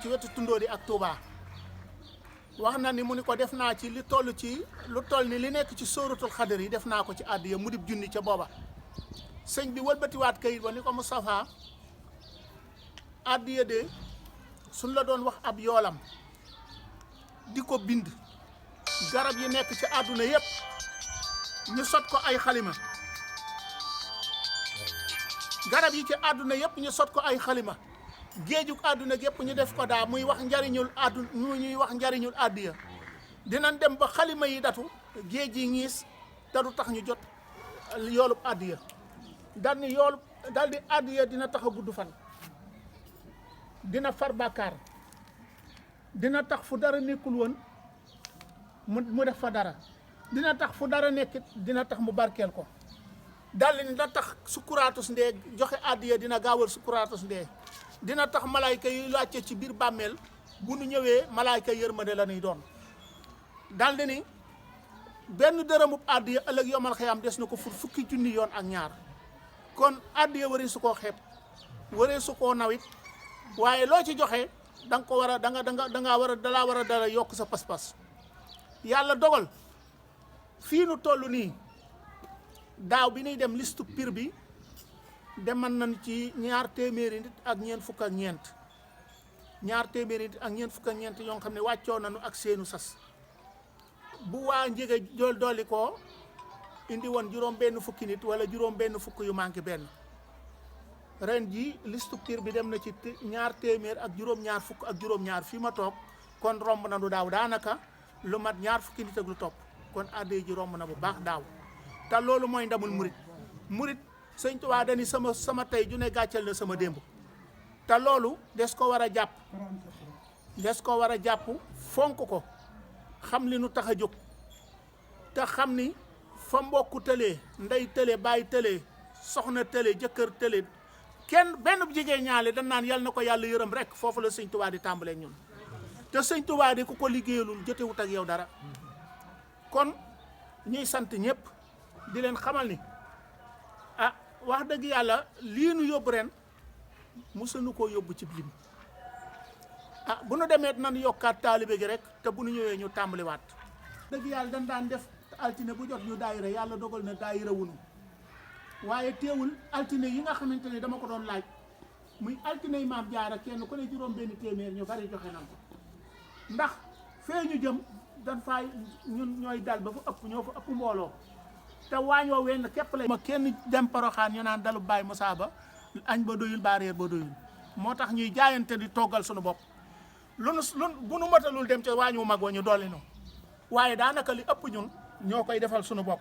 ci wetu Tundóori ak Touba wax na ni mu ni ko def naa ci lu toll ni li nekk ci sóoratul xadar yi def naa ko ci àddiya mu dib junni ca booba sëñ bi wëlbatiwaat kayit ba ni ko Moustapha àddiya de suñ la doon wax ab yoolam di ko bind garab yi nekk ci àdduna yépp ñu sot ko ay xalima garab yi ci àdduna yépp ñu sot ko ay xalima géejug àdduna gépp ñu def ko daa muy wax njariñul àdduna ñuy wax njariñul àddiya dinañ dem ba xalima yi datu géej yi ñiis te du tax ñu jot yoolub àddiya dal ni yoolub dal di àddiya dina tax a gudd fan dina far bàkkaar dina tax fu dara nekkul woon mu def fa dara dina tax fu dara nekkit dina tax mu barkeel ko dal ni dina tax sukkuraatus ndee joxe àddiya dina gaawal sukkuraatus ndee dina tax malaayka yi laajte ci biir bàmmeel bu nu ñëwee malaayka yërmande la ñuy doon daldi ni benn dërëmub àddiya ëllëg yomal xëyam des na ko fukki junni yoon ak ñaar kon àddiya waree su koo xeeb waree su koo nawit waaye loo ci joxe da nga ko war a dalaa war a dara yokk sa pas-pas yàlla dogal fii nu toll nii daaw bi ñuy dem listu pir bi deman nañ ci ñaar téeméeri nit ak ñeent fukk ak ñeent yoo xam ne wàccoo nañu ak seenu sas bu waa njëge dolli ko indi woon juróom benn fukki nit wala juróom benn fukk yu manqué benn ren ji listu pir bi dem na ci ñaar téeméer ak juróom-ñaar fukk ak juróom-ñaar fii ma toog kon romb na du daaw daanaka lu mat ñaar fukki nit ak lu topp kon àddee ji romb na bu baax daaw te loolu mooy ndamul murit sëñ Tuubaa dani sama tey ju ne gàccal na sama démb te loolu des ko war a jàpp fonk ko xam li nu tax a jóg te xam ni fa mbokku tëlee ndey tëlee bàyyi tëlee soxna tëlee jëkkër tëlee kenn benn jigéen ñaale dañ naan yal na ko yàlla yërëm rek foofu la sëñ Tuubaa di tàmbalee ñun te sëñ Tuubaa di ku ko liggéeyalul jotewut ak yow dara kon ñuy sant ñëpp di leen xamal ni wax dëgg yàlla lii nu yóbbu ren musunu koo yóbbu ci lim bu nu demee nan yokkaat taalibe gi rek te bu nu ñëwee ñu tàmbaliwaat dëgg yàlla dañ daan def altine bu jot ñu daayira yàlla dogal na daayira wunu waaye teewul altine yi nga xamante ne dama ko doon laaj muy altine yi Maam Jaara kenn ku ne juróom benn téeméer ñu bari joxe nan ko ndax fee ñu jëm dañ fay ñun ñooy dal ba fa ëpp ñoo fa ëpp mbooloo te waañoo wenn képp la ma kenn dem Poroxaan ñu naan dalu Baay Musaa ba añ ba doyul ba reer ba doyul moo tax ñuy jaayante di toggal suñu bopp lu bu nu matalul dem ca waañu mag wa ñu dolli nu waaye daanaka li ëpp ñun ñoo koy defal suñu bopp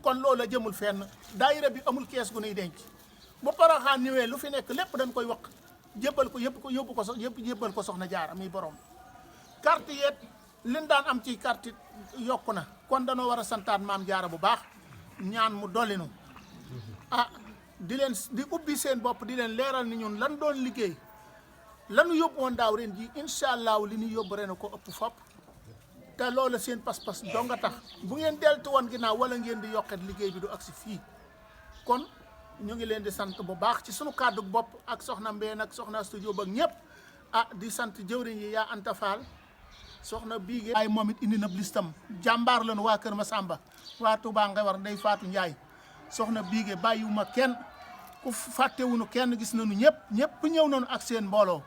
kon loolu la jëmul fenn daayira bi amul kees gu nuy denc bu Poroxaan ñëwee lu fi nekk lépp dañ koy wax jébbal ko jébbal ko soxna Jaara muy borom carte yeet liñ daan am ci carte yokku na kon danoo war a santaat Maam Jaara bu baax ñaan mu dollinu di ubbi seen bopp di leen leeral ni ñun lan doon liggéey lanu yóbbu woon daaw ren ji incha allah li ñu yóbbu ren ko ëpp fopp te loolu seen pas-pas doo nga tax bu ngeen deltu woon ginnaaw wala ngeen di yokkat liggéey bi du agsi fii kon ñu ngi leen di sant bu baax ci sunu kàddu bopp ak soxna Mbeen ak soxna studio ba ñëpp di sant jëwriñ yi yaa Anta Fall soxna Biige ay moom it indi na listam jàmbaar lañu waa Kër Masamba waa Touba nga war Ndey Faatu Njaay soxna Biige bàyyiwuma kenn ku fàttewuñu kenn gis nañu ñëpp ñëw nañu ak seen mbooloo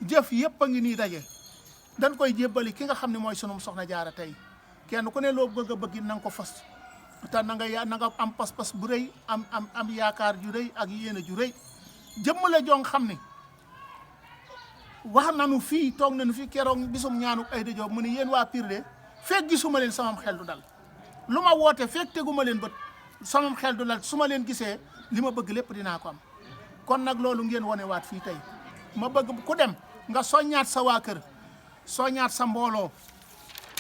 jëf yëpp a ngi nii daje dañ koy jébbali ki nga xam ne mooy sunu soxna Jaara tey kenn ku ne loo bëgg a bëgg na nga ko fas te na nga am pas-pas bu rëy am yaakaar ju rëy ak yéene ju rëy jëmmale joo xam ne wax nañu fii toog nañu fii keroog bisum ñaanu Ayda Joob mu ne yéen waa Pire de fekk gisuma leen samam xel du dal lu ma woote fekk teguma leen bët samam xel du dal su ma leen gisee li ma bëgg lépp dinaa ko am kon nag loolu ngeen wone waat fii tey ma bëgg ku dem nga soññaat sa waa kër soññaat sa mbooloo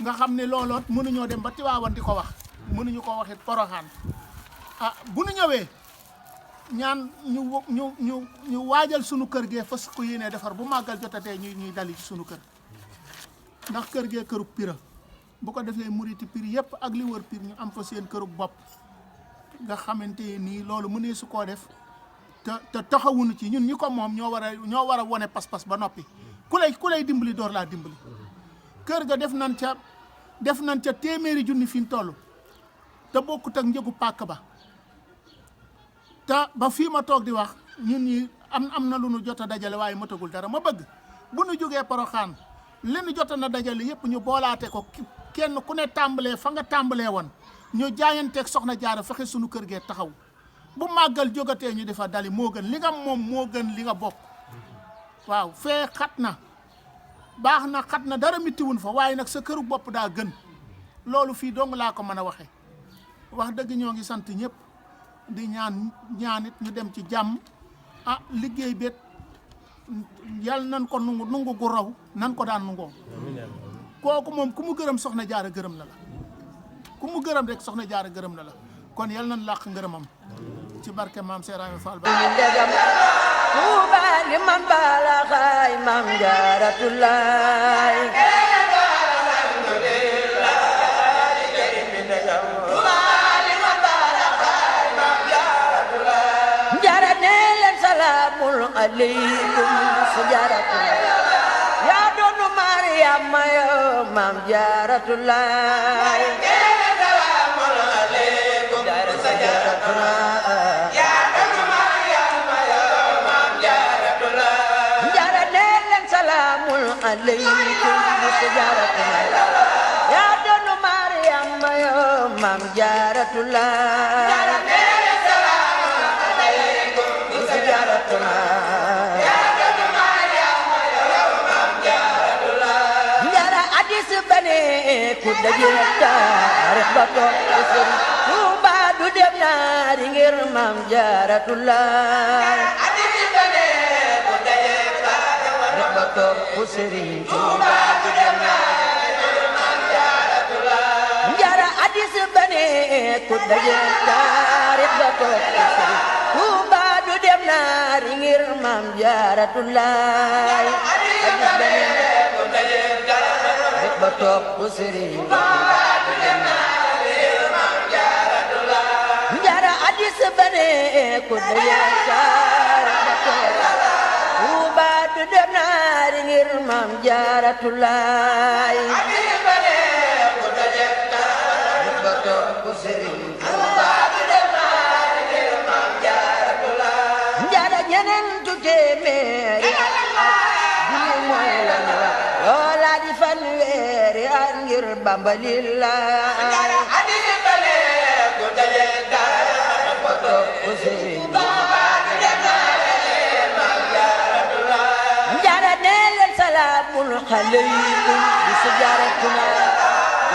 nga xam ne looloot mënuñoo dem ba Tiwaawan di ko wax mënuñu ko waxit Poroxaan bu nu ñëwee ñaan ñu waajal sunu kër gee fas ko yéenee defar bu màggal jotatee ñuy dali ci sunu kër ndax kër gee këru Pire bu ko defee muriti Pire yëpp ak li wër Pire ñu am fa seen këru bopp nga xamante nii loolu mënee su koo def te taxawuñu ci ñun ñi ko moom ñoo war a wone pas-pas ba noppi ku lay dimbali door laa dimbali kër ga def nañ ca téeméeri junni fi ñu toll te bokkut ak njëgu pàkk ba te ba fii ma toog di wax ñun ñi am na lu nu jot a dajale waaye matagul dara ma bëgg bu nu jógee Porokhane li nu jot na dajale yëpp ñu boolaate ko kenn ku ne tàmbalee fa nga tàmbalee woon ñu jaayanteeg soxna Jaara fexe sunu kër gee taxaw bu màggal jógatee ñu defa dali moo gën li nga moom moo gën li nga bokk waaw fee xat na baax na xat na dara mittiwun fa waaye nag sa këru bopp daa gën loolu fii dong laa ko mën a waxe wax dëgg ñoo ngi sant ñëpp di ñaanit ñu dem ci jàmm liggéey bet yàlla nan ko nungu gu raw nan ko daan nungoo kooku moom ku mu gërëm soxna Jaara gërëm na la ku mu gërëm rek soxna Jaara gërëm na la kon yàlla nan làq ngërëmam ci barke maam Seeraay Fall ba Tuuba liman balaxaay maam Jaaratulaay Jaara nee leen salaamun aleykum su Jaaratulaay yaa doonu Mariama yoo maam Jaaratulaay aleykum su Jaaratulaay yaa doonu Mariama yoo maam Jaaratulaay su Jaaratulaay Jaara addis bane ku daje taarix ba toog Tuuba du dem naari ngir maam Jaaratulaay Jaara addis bane ku daje taarix ba toog Tuuba du dem naari ngir maam Jaaratulaay addis bane ku daje taarix ba toog Jaara addis bane ku daje taarix ba toog Tuuba du dem naari ngir maam Jaaratulaay Jaara ñeneentu téeméeri bi mooy la ñu wax loola di fanweeri at ngir Bamba lillaay Jaara nee leen salaamun aleykum su Jaaratulaay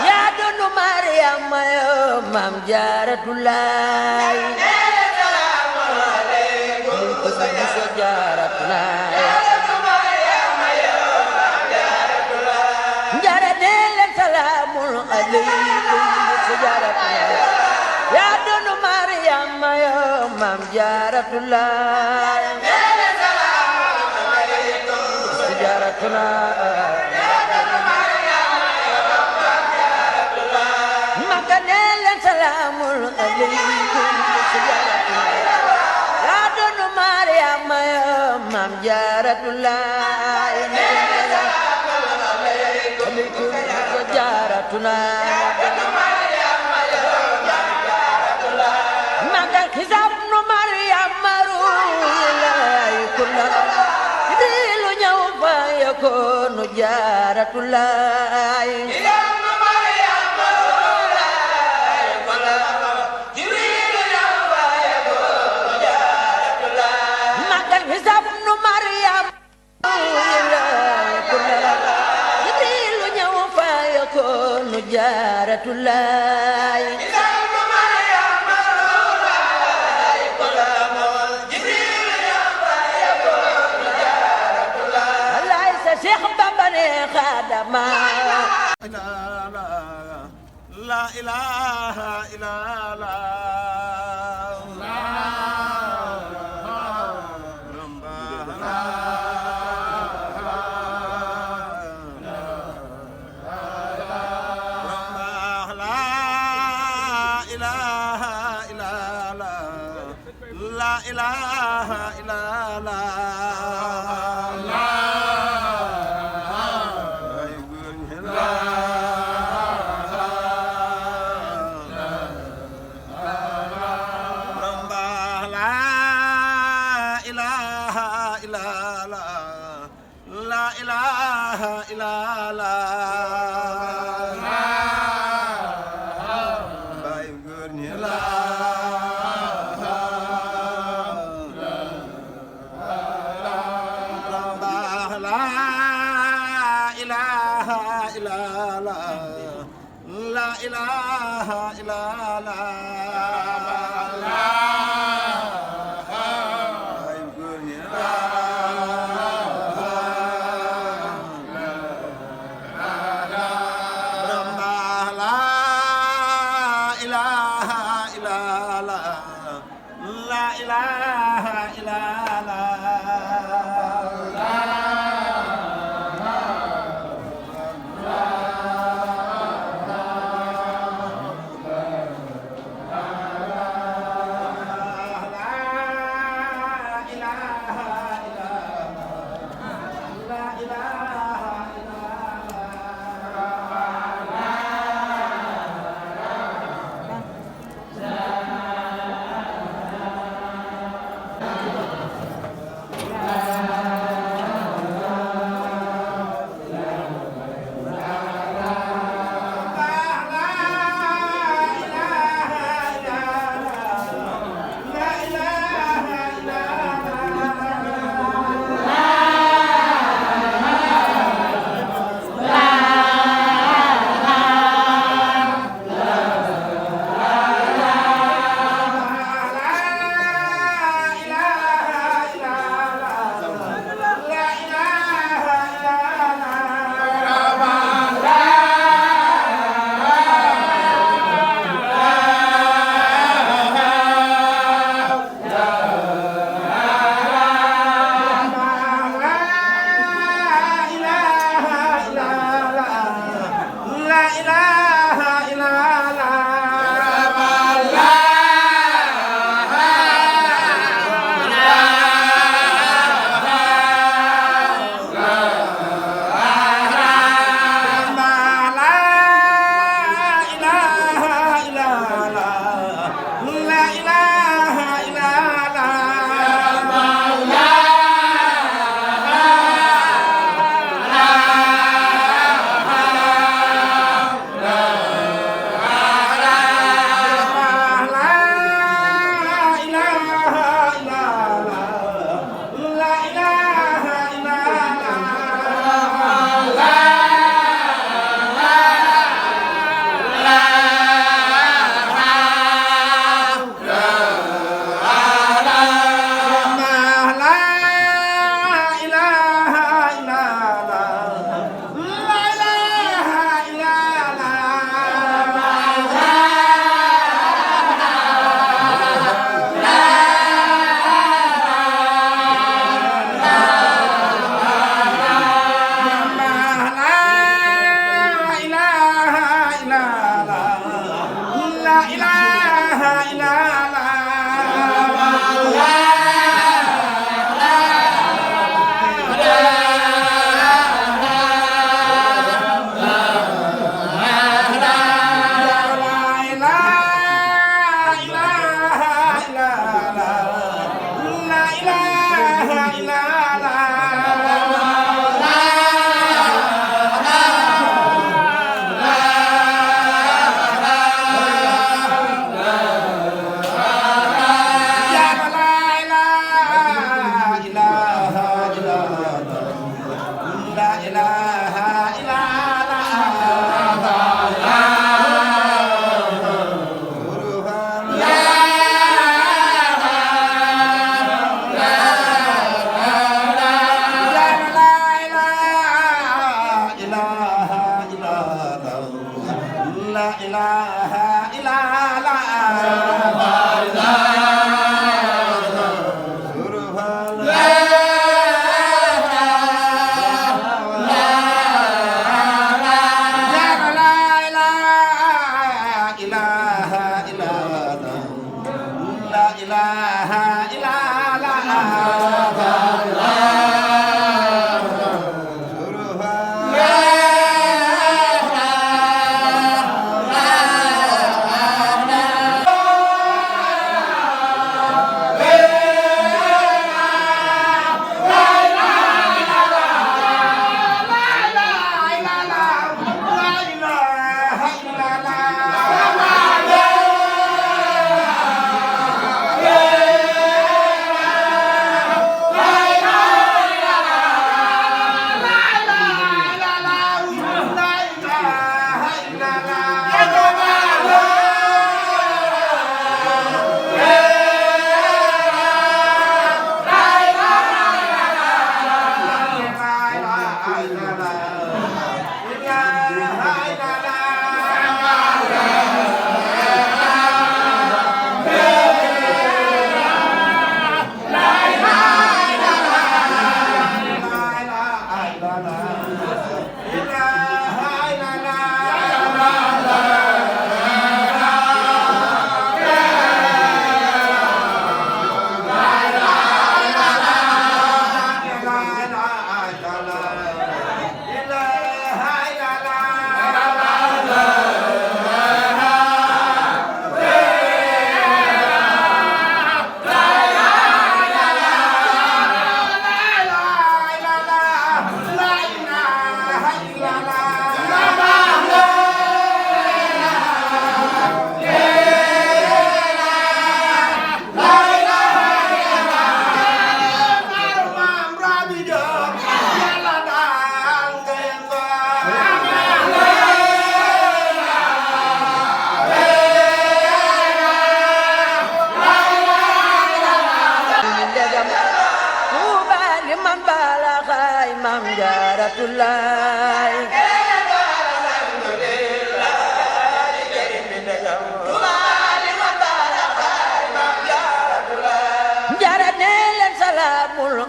yaa doonu Mariama yoo maam Jaaratulaay su Jaaratulaay Jaara nee leen salaamun aleykum su Jaaratulaay yaa doonu Mariama yoo maam Jaaratulaay Maka nee leen salaamun aleykum su Jaaratulaay yaa doonu Mariama yoo maam Jaaratulaay aleykum su Jaaratulaay Maka xisaab nu Mariama ruulaay kulla Jibriilu ñëw fa yakoonu Jaaratulaay magal xisaab nu Maryam Jibriilu ñëw fa yakoonu Jaaratulaay Seex Bamba ne xaadama la ilaha illallah la ilaha illallah ilaha illallah baay góor ñi la ilaha illallah ay góor ñi la ilaha illallah la ilaha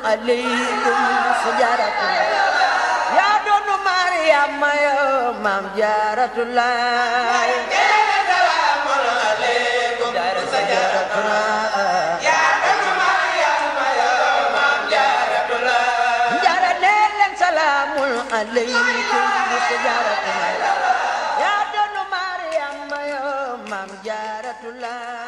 عليكم سجارة يا دون مريم يا مام جارة الله سلام عليكم سجارتنا يا دون مريم يا مام جارة الله جارة سلام عليكم سجارتنا يا دون مريم يا مام جارة الله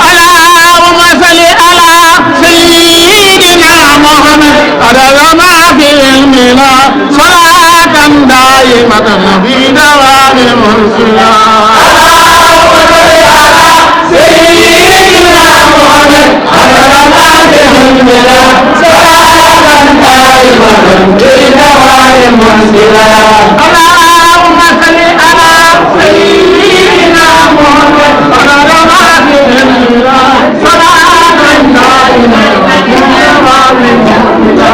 اللهم صل على سيدنا محمد عدد ما في علمنا صلاة دائمة في دوام ملكنا اللهم صل على سيدنا محمد عدد ما في علمنا صلاة دائمة في دوام ملكنا اللهم صل على سيدنا محمد عدد ما في علمنا صلاة دائمة في دوام ملكنا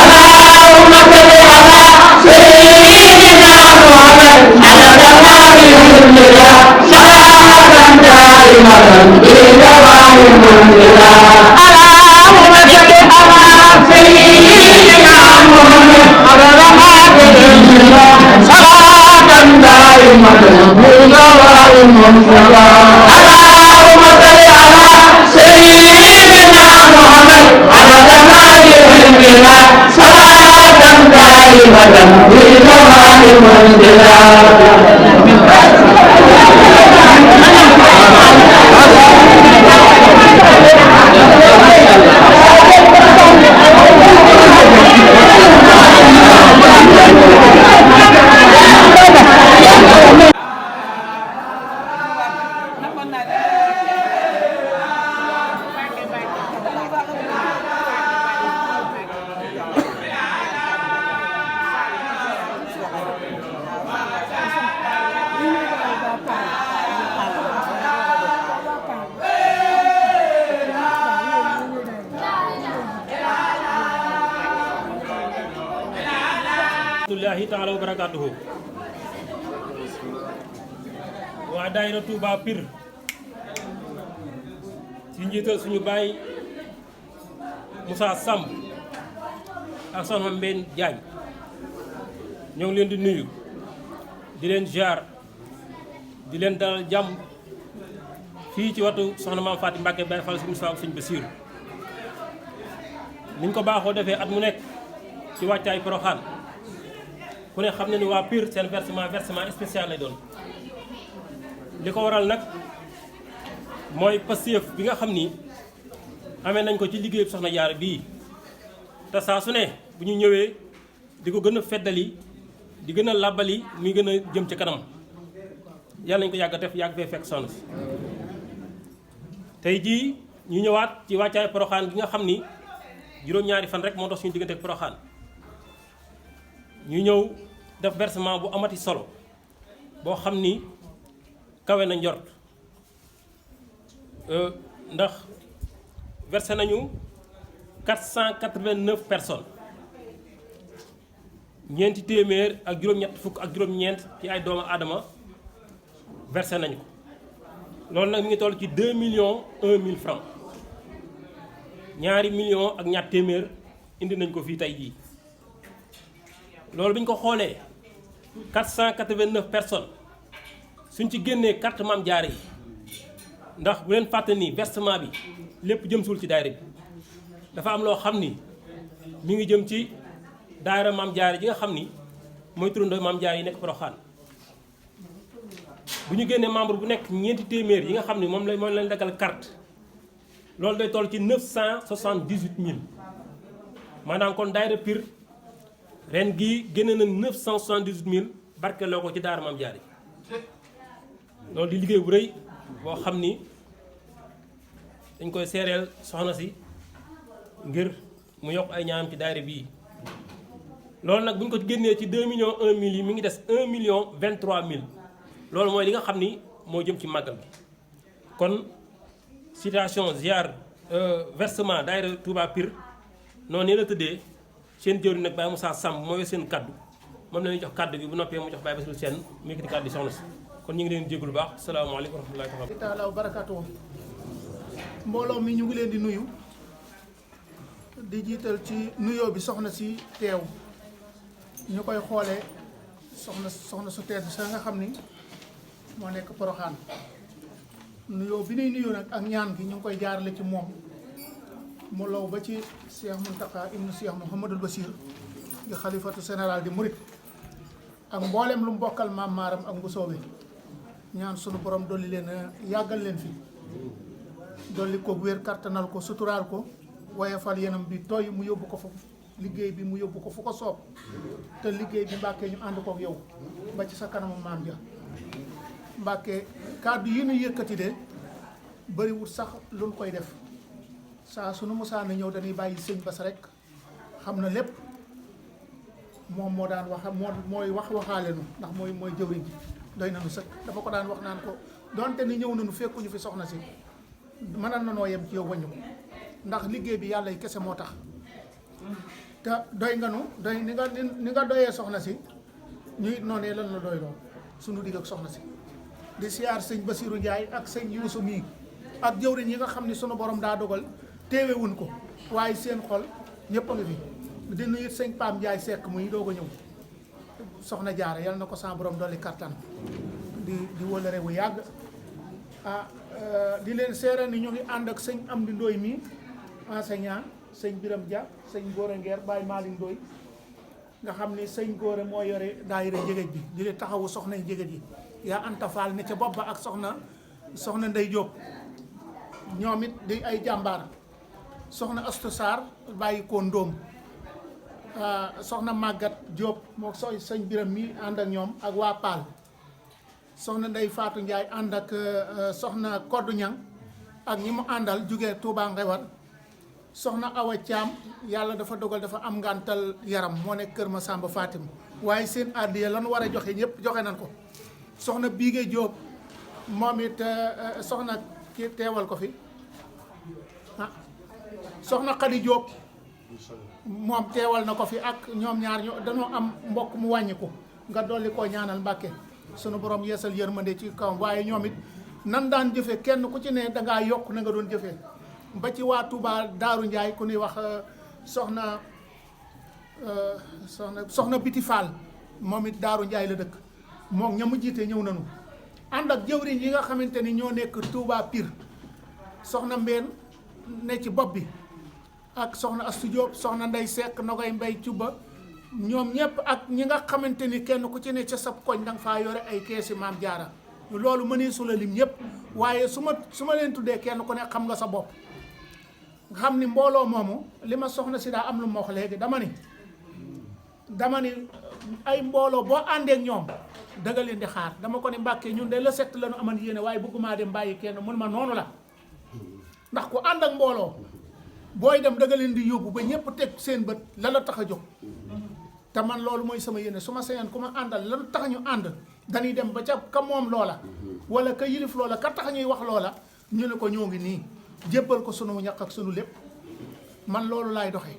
اللهم صل على سيدنا محمد عدد ما في علمنا صلاة دائمة في دوام ملكنا اللهم صل على سيدنا محمد عدد ما في علمنا صلاة دائمة في دوام ملكنا اللهم صل على سيدنا محمد عدد ما في علمنا صلاة دائمة في دوام ملكنا rahmatullahi taala wa barakatuhu waa daayira Touba Pire ci njiital suñu baay Moussa Samb ak soxna Mbène Diagne ñoo ngi leen di nuyu di leen ziar di leen dalal jàmm fii ci watu soxna Maam Faty Mbacké Baye Fall suñu Moussa suñu Bassirou niñ ko baaxoo defee at mu nekk ci wàccaay Porokhane ku ne xam ne ni waa Pire seen versement spécial lay doon li ko waral nag mooy Pastef bi nga xam ni amee nañ ko ci liggéeyu soxna Jaara bii te saa su ne bu ñu ñëwee di ko gën a feddali di gën a làbbali muy gën a jëm ci kanam yàlla nañ ko yàgg a def yàgg fee fekk soxna si tey jii ñu ñëwaat ci wàccaay Porokhane gi nga xam ni juróom-ñaari fan rek moo dox suñu diggante ak Porokhane ñu ñëw def versement bu amati solo boo xam ni kawe na njort ndax versé nañu 489 personnes ñeenti téeméer ak juróom-ñett fukk ak juróom-ñeent ci ay doomu aadama versé nañu ko loolu nag mi ngi toll ci 2 millions 1 mille francs ñaari millions ak ñaar téeméer indi nañ ko fii tey jii loolu bi ñu ko xoolee 489 personnes suñ ci génnee carte Maam Jaara yi ndax bu leen fàtte ni versement bi lépp jëm suul ci daayira bi dafa am loo xam ni mi ngi jëm ci daayira Maam Jaara ji nga xam ni mooy turandoo Maam Jaara yi nekk Porokhane bu ñu génnee membre bu nekk ñeenti téeméer yi nga xam ni moom lañ daggal carte loolu day toll ci 978000 maanaam kon daayira Pire ren gii génne na 978000 barkeloo ko ci daara Maam Jaara yi loolu di liggéey bu rëy boo xam ni dañ koy seereel soxna si ngir mu yokk ay ñaanam ci daayira bii loolu nag bu ñu ko génnee ci 2 millions 1 mille yi mi ngi des 1 million 23 mille loolu mooy li nga xam ni moo jëm ci màggal bi kon citation ziar versement daayira Touba Pire noonu nii la tëddee seen jëwriñ nag Baye Moussa Samb mooy seen kaddu moom la ñuy jox kaddu bi bu noppee mu jox Baye Bassirou Sène mu yëkkati kaddu yi soxna si kon ñu ngi leen jégalu baax salaamaaleykum wa rahmatullahi taala wa barakatuh mbooloo mi ñu ngi leen di nuyu di jiital ci nuyoo bi soxna si teew ñu koy xoolee soxna su tedd sa nga xam ni moo nekk Porokhane nuyoo bi nuy nuyu nag ak ñaan gi ñu ngi koy jaarale ci moom mu law ba ci Cheikh Mountakha ibnu Cheikh Mouhamadul Bassir di xalifatu général di Murit ak mboolem lu mu bokkal maam maaram ak Mbusoobe ñaan sunu borom dolli leen yàggal leen fi dolli ko wér kartanal ko suturaal ko woyofal yenam bi tooy mu yóbbu ko fa liggéey bi mu yóbbu ko fu ko soob te liggéey bi Mbàkke ñu ànd kook yow ba ci sa kanamu maam ja Mbàkke kàddu yi ñu yëkkati de bëriwul sax luñ koy def saa sunu musaana ñëw dañuy bàyyi sëñ Bass rek xam na lépp moom moo daan wax mooy waxaale nu ndax mooy jëwriñ ji doy nañu sëkk dafa ko daan wax naan ko donte ni ñëw nañu fekkuñu fi soxna si mënal na noo yem ci yow wañu ko ndax liggéey bi yàlla yi kese moo tax te doy nga nu doy ni nga doyee soxna si ñu it noonee lan la doy lool sunu digg ak soxna si di siyaar sëñ Basiiru Njaay ak sëñ Yuusu mii ak jëwriñ yi nga xam ni sunu borom daa dogal teewewuñ ko waaye seen xol ñëpp a ngi fi di nuyu sëñ Paam Njaay Sekk muy doog a ñëw soxna Jaara yal na ko sa borom dolli kattan di wëlëre bu yàgg di leen seere ni ñu ngi ànd ak sëñ Amdi Ndooy mii enseignant sëñ Biram Dia sëñ Góora Ngeer Baay Maalik Ndooy nga xam ni sëñ Góora moo yore daayira njëgëj bi di leen taxawu soxna njëgëj yi yaa Anta Faal ne ca bopp ba ak soxna Ndey Jóob ñoom it di ay jàmbaar soxna Astu Saar bàyyi ko Ndóom soxna Màggat Jóob moo sëñ Biram mi ànd ak ñoom ak waa Paal soxna Ndey Faatu Njaay ànd ak soxna Koddu Ñang ak ñi mu àndal jóge Tuubaa Ngewar soxna Awa Caam yàlla dafa dogal dafa am ngàntal yaram moo nekk Kër Masamba Fatim waaye seen àddiya lan war a joxe ñëpp joxe nañ ko soxna Biige Jóob moom it soxna ki teewal ko fi soxna Xadi Jóob moom teewal na ko fi ak ñoom ñaar dañoo am mbokk mu wàññiku nga dolli koo ñaanal Mbàkke sunu borom yeesal yërmande ci kawam waaye ñoom it nan daan jëfe kenn ku ci ne dangaa yokk na nga doon jëfee ba ci waa Touba Daaru Njaay ku ñuy wax soxna Biti Fall moom it Daaru Njaay la dëkk moom ña mu jiite ñëw nañu ànd ak jëwriñ yi nga xamante ni ñoo nekk Touba Pire soxna Mbeen ne ci bopp bi ak soxna Astu Jóob soxna Ndey Sekk Nogay Mbay Cuba ñoom ñëpp ak ñi nga xamante ni kenn ku ci ne ca sab koñ danga faa yore ay keesi Maam Jaara loolu mënee su la lim ñëpp waaye su ma leen tuddee kenn ku ne xam nga sa bopp nga xam ni mbooloo moomu li ma soxna si daa am lu ma wax léegi dama ni ay mbooloo boo àndeek ñoom danga leen di xaar dama ko ni Mbàkke ñun de la set la nu aman yéene waaye bëggumaa dem bàyyi kenn mun ma noonu la ndax ku ànd ak mbooloo booy dem danga leen di yóbbu ba ñëpp teg seen bët la la tax a jóg te man loolu mooy sama yéene su ma sañoon ku ma àndal lan tax ñu ànd dañuy dem ba ca ka moom loola wala ka yilif loola ka tax ñuy wax loola ñu ne ko ñoo ngi nii jébbal ko sunu ñaq ak sunu lépp man loolu laay doxee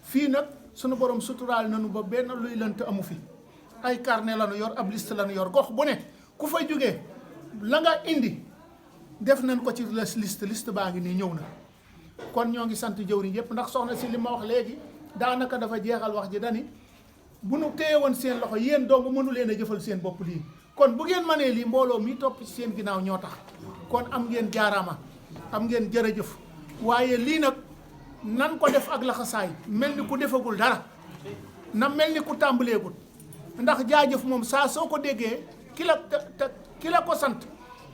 fii nag sunu borom suturaal nañu ba benn luy lënt amu fi ay carnet la nu yor ab liste la nu yor gox bu ne ku fay jógee la nga indi def nañ ko ci liste baa ngi nii ñëw na kon ñoo ngi sant jëwriñ yëpp ndax soxna si li ma wax léegi daanaka dafa jeexal wax ji dani bu nu téye woon seen loxo yéen dong mënu leen a jëfal seen bopp lii kon bu ngeen mënee lii mbooloo mi topp ci seen ginnaaw ñoo tax kon am ngeen jaaraama am ngeen jërëjëf waaye lii nag nan ko def ak laxasaay mel ni ku defagul dara na mel ni ku tàmbaleegul ndax jaajëf moom saa soo ko déggee ki la ko sant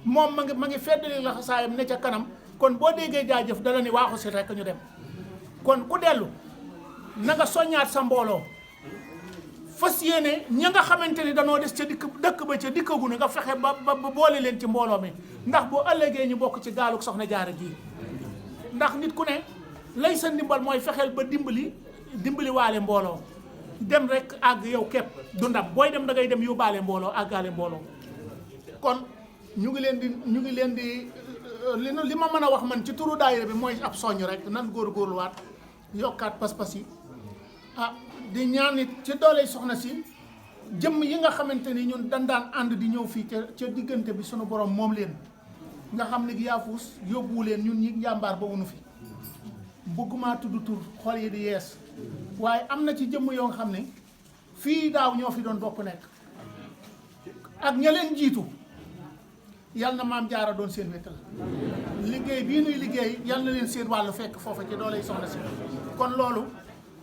moom ma ngi feddali laxasaayam ne ca kanam kon boo déggee jaajëf dala ni waaxu si rekk ñu dem kon ku dellu na nga soññaat sa mbooloo fas yéene ñi nga xamante ni danoo des ca dëkk ba ca dikkagunu nga fexe ba boole leen ci mbooloo mi ndax bu ëllëgee ñu bokk ci gaaluk soxna jaara gii ndax nit ku ne lay sa ndimbal mooy fexeel ba dimbali waale mbooloo dem rek àgg yow képp du ndam booy dem da ngay dem yóbbaale mbooloo àggaale mbooloo kon ñu ngi leen di li ma mën a wax man ci turu daayira bi mooy ab soññ rek nan góorgóorluwaat yokkaat pas-pas yi di ñaan it ci doole soxna si jëmm yi nga xamante ni ñun daan ànd di ñëw fii ca diggante bi sunu borom moom leen nga xam ni yaafuus yóbbuwu leen ñun ñi njàmbaar ba wunu fi bëgguma tudd tur xol yi di yees waaye am na ci jëmm yoo nga xam ne fii daaw ñoo fi doon bokk nekk ak ña leen jiitu yal na Maam Jaara doon seen wéttal liggéey bii nuy liggéey yal na leen seen wàllu fekk foofa ci doole soxna si kon loolu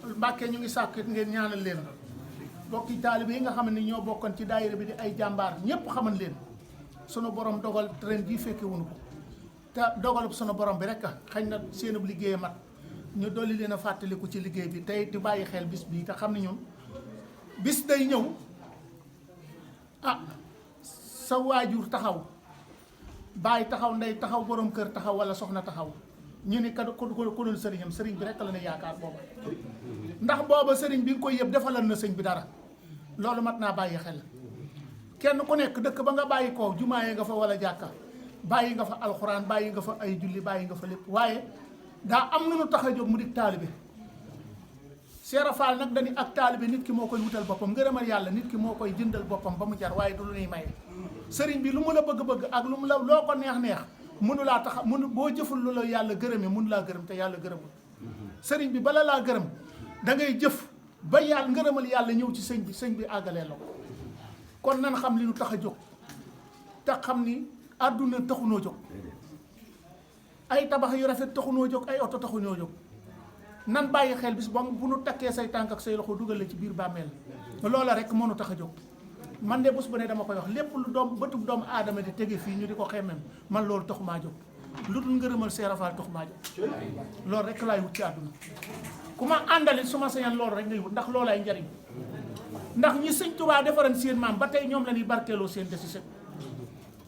Mbàkke ñu ngi sàkk ngeen ñaanal leen bokki taalibe yi nga xam ne ñoo bokkoon ci daayira bi di ay jàmbaar ñëpp xaman leen sunu borom dogal ren jii fekke wuñu ko te dogalub sunu borom bi rek xañ na seenub liggéey mat ñu dolli leen a fàttaliku ci liggéey bi tey di bàyyi xel bis bii te xam ne ñun bis day ñëw sa waajur taxaw bàyyi taxaw ndey taxaw borom kër taxaw wala soxna taxaw ñu ni ku dul sëriñam sëriñ bi rek la ne yaakaar booba ndax booba sëriñ bi nga koy yëpp defalal na sëñ bi dara loolu mat naa bàyyi xel kenn ku nekk dëkk ba nga bàyyi ko jumaayee nga fa wala jàkka bàyyi nga fa alxuraan bàyyi nga fa ay julli bàyyi nga fa lépp waaye daa am nu tax a jóg mu di taalibe Seera Faal nag dañu ak taalibe nit ki moo koy wutal boppam ngërëmal yàlla nit ki moo koy jëndal boppam ba mu jar waaye du lu ñuy maye sëriñ bi lu mu la bëgg-bëgg ak lu mu la loo ko neex-neex mënu laa tax mënu boo jëful lu la yàlla gërëmee mënu laa gërëm te yàlla gërëmul sëriñ bi bala laa gërëm da ngay jëf ba yàlla ngërëmal yàlla ñëw ci sëñ bi àggalee la ko kon nan xam li nu tax a jóg te xam ni àdduna taxunoo jóg ay tabax yu rafet taxunoo jóg ay oto taxunoo jóg nan bàyyi xel bis ba bu nu takkee say tànk ak say loxo dugal la ci biir bàmmeel loola rek moo nu tax a jóg man de bés bu ne dama koy wax lépp lu bëtub doomu aadama di tege fii ñu di ko xemmem man loolu taxumaa jóg lu dul ngërëmal Seera Faal taxumaa jóg loolu rek laay wut ci àdduna ku ma àndali su ma sañan loolu rek ngay wut ndax loolaay njariñ ndax ñi sëñ Tuubaa defaran seen maam ba tey ñoom la ñuy barkeeloo seen desi sëg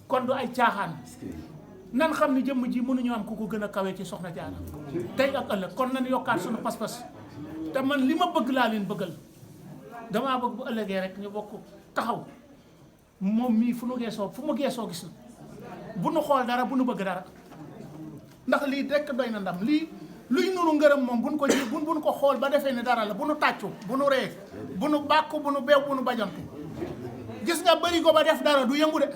kon du ay caaxaan nan xam ni jëmm ji mënuñu am ku ko gën a kawe ci soxna Jaara tey ak ëllëg kon nan yokkaat suñu pas-pas te man li ma bëgg laa leen bëggal damaa bëgg bu ëllëgee rek ñu bokk taxaw moom mii fu mu geesoo gis na bu nu xool dara bu nu bëgg dara ndax lii rekk doy na ndam lii luy nuru ngërëm moom buñ ko ji buñ ko xool ba defee ne dara la bu nu tàccu bu nu ree bu nu bàkku bu nu beew bu nu bajantu gis nga bëri ko ba def dara du yëngu de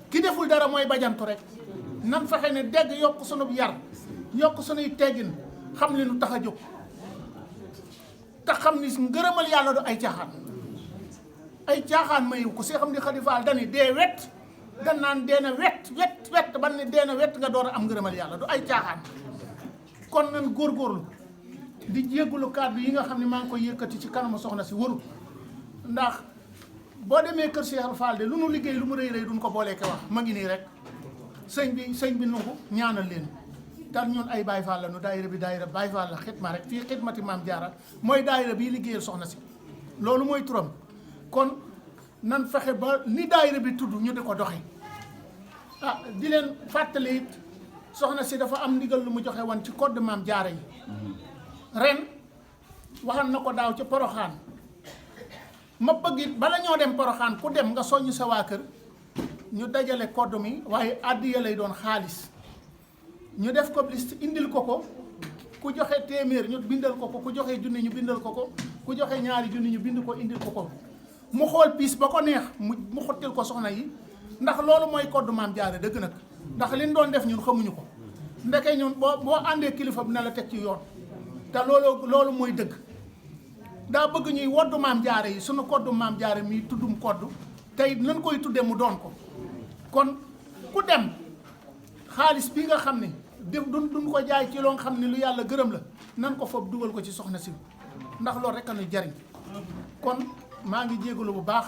ki deful dara mooy bajantu rek nan fexe ne dégg yokk sunu yar yokk sunuy teggin xam li nu tax a jóg te xam ni ngërëmal yàlla du ay caaxaan mayu ko see xam ni Xadi Faal dani dee wet dan naan deena wet ban ne deena wet nga door a am ngërëmal yàlla du ay caaxaan kon nan góorgóorlu di jéggulu kàddu yi nga xam ne maa ngi koy yëkkati ci kanamu soxna si warul ndax boo demee kër Seera Faal de lu nu liggéey lu mu rëy duñ ko boolee ko wax ma ngi nii rek sëñ bi nungu ñaanal leen te ñun ay Baay Faal la nu daayira bi daayira Baay Faal la xidma rek fii xidmati Maam Jaara mooy daayira bii liggéeyal soxna si loolu mooy turam kon nan fexe ba ni daayira bi tudd ñu di ko doxe di leen fàttali it soxna si dafa am ndigal lu mu joxe woon ci code Maam Jaara yi ren waxal na ko daaw ci Poroxaan ma bëgg it bala ñoo dem Poroxaan ku dem nga soññ sa waa kër ñu dajale code mi waaye àddiya lay doon xaalis ñu def ko liste indil ko ku joxe téeméer ñu bindal ko ku joxe junni ñu bindal ko ku joxe ñaari junni ñu bind ko indil ko mu xool piis ba ko neex mu xottil ko soxna yi ndax loolu mooy code Maam Jaara dëgg nag ndax liñ doon def ñun xamuñu ko ndeke ñun boo àndee kilifa bi na la teg ci yoon te loolu mooy dëgg daa bëgg ñuy woddu Maam Jaara yi sunu code Maam Jaara mi tuddum code tey nan koy tudde mu doon ko kon ku dem xaalis bi nga xam ne duñ ko jaay ci loo xam ne lu yàlla gërëm la nan ko foofu dugal ko ci soxna si ndax loolu rek a nuy jariñ kon maa ngi jégalu bu baax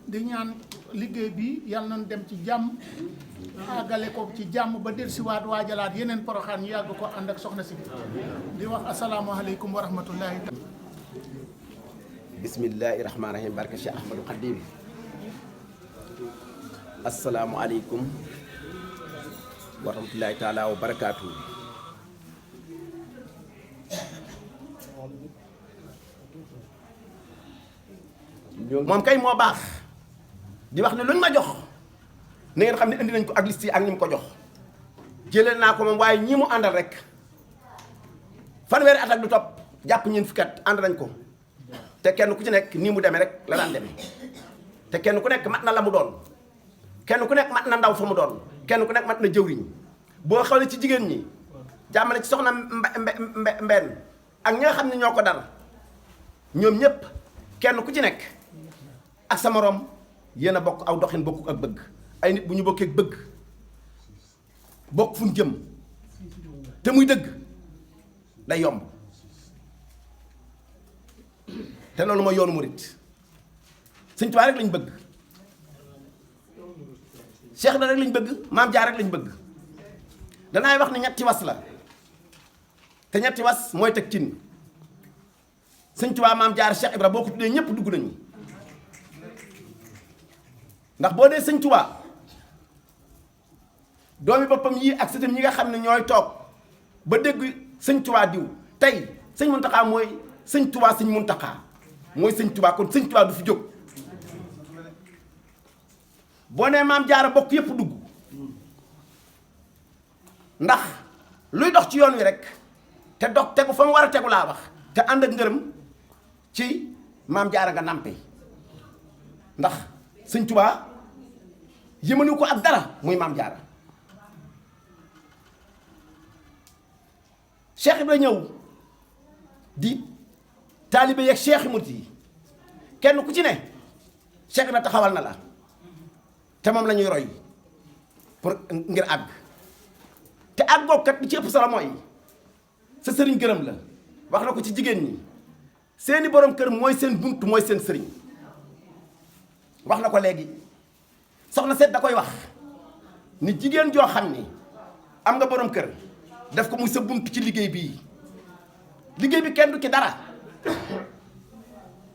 di ñaan liggéey bi yàlla nañ dem ci jàmm àggale ko ci jàmm ba dellusiwaat waajalaat yeneen Poroxaan ñu yàgg ko ànd ak soxna si di wax asalaamaaleykum wa rahmatullahi. bismillahi rahmaani rahim barke Cheikh Ahmadou Khadim asalaamualeykum wa rahmatullahi taala wa barakaatu. moom kay moo baax di wax ne luñ ma jox na ngeen xam ne indi nañ ko ak liste yi ak ñi mu ko jox jëlee naa ko moom waaye ñii mu àndal rek fanweeri at ak du topp jàpp ñeen fukki at ànd nañ ko te kenn ku ci nekk nii mu demee rek la daan demee te kenn ku nekk mat na la mu doon kenn ku nekk mat na ndaw fa mu doon kenn ku nekk mat na jëwriñ boo xoolee ci jigéen ñi jàmmale ci soxna mbenn ak ñi nga xam ne ñoo ko dar ñoom ñëpp kenn ku ci nekk ak sa morom yéen a bokk aw doxin bokk ak bëgg ay nit bu ñu bokkee bëgg bokk fu ñu jëm te muy dëgg day yomb te loolu mooy yoonu murit Sëñ Tuubaa rek lañ bëgg Cheikh Ibra rek lañ bëgg maam jaar rek lañ bëgg danaay wax ne ñetti was la te ñetti was mooy teg cin sëñ Tuubaa maam jaar Cheikh Ibra boo ko tuddee ñëpp dugg nañu ndax boo dee sëñ Tuubaa doomi boppam yii ak sëtam ñi nga xam ne ñooy toog ba dégg sëñ Tuubaa diw tey sëñ Muntaxaa mooy sëñ Tuubaa sëñ Muntaxaa mooy sëñ Tuubaa kon sëñ Tuubaa du fi jóg boo nee maam jaara bokk yëpp dugg ndax luy dox ci yoon wi rek te dox tegu fa mu war a tegu laa wax te ànd ak ngërëm ci maam jaara nga nampe ndax sëñ Tuubaa yëmanu ko ak dara muy maam jaara Cheikh Ibra ñëw di taalibe yeeg Cheikh Murit yi kenn ku ci ne Cheikh Ibra taxawal na la te moom la ñuy roy pour ngir àgg te àgg boobu kat li ci ëpp solo mooy sa sëriñ gërëm la wax na ko ci jigéen ñi seeni borom kër mooy seen bunt mooy seen sëriñ wax na ko léegi soxna seet da koy wax ni jigéen joo xam ni am nga borom kër def ko muy sa bunt ci liggéey bii liggéey bi kenn du ci dara